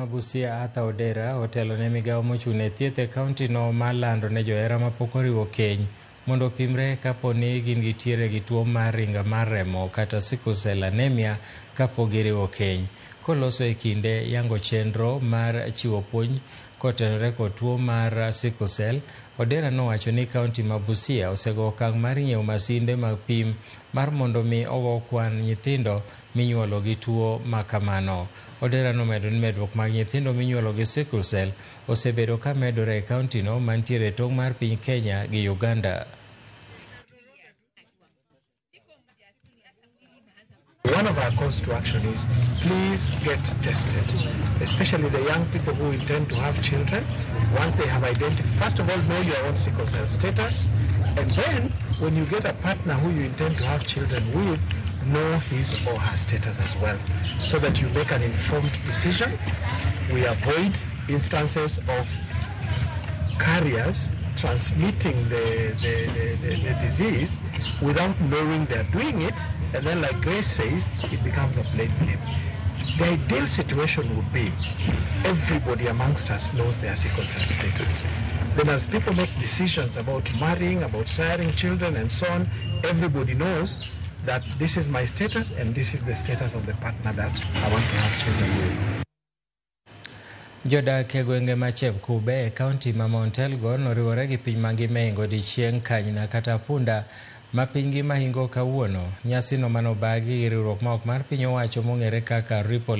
Busia Arthur Odera otelo ne migawo mochung' ne thieth e kaunti no mar lando ne johera mapok oriwo keny mondo opimre kapo ni gin gitiere gi tuo mar ringa mar remo kata sickle cell anemia kapok giriwo keny. Koloso e kinde yango chenro mar chiwo puonj kotenore kod tuo mar sickle cell, Odera nowacho ni kaunti ma Busia osego okang' mar nyiewo masinde mag pim mar mondo mi ogo kwan nyithindo minyuolo gi tuo ma kamano. Odera nomedo ni medruok mag nyithindo minyuolo gi sickle cell osebedo ka medore e kaunti no mantiere e tong' mar piny Kenya gi Uganda. One of our calls to action is please get tested, especially the young people who intend to have children. Once they have identified, first of all, know your own sickle cell status, and then when you get a partner who you intend to have children with, know his or her status as well, so that you make an informed decision. We avoid instances of carriers transmitting the disease without knowing they're doing it, and then, like Grace says, it becomes a blame game. The ideal situation would be everybody amongst us knows their sickle cell status. Then as people make decisions about marrying, about siring children and so on, everybody knows that this is my status and this is the status of the partner that I want to have children with. Jodak e gwenge ma Chepkube e kaunti ma Mount Elgon oriwore gi piny mangima e hingo odiechieng' kanyna kata punda ma piny ngima hingo kawuono. Nyasino manobagi gi riwruok ma ok mar piny owacho mong'ere kaka Ripple.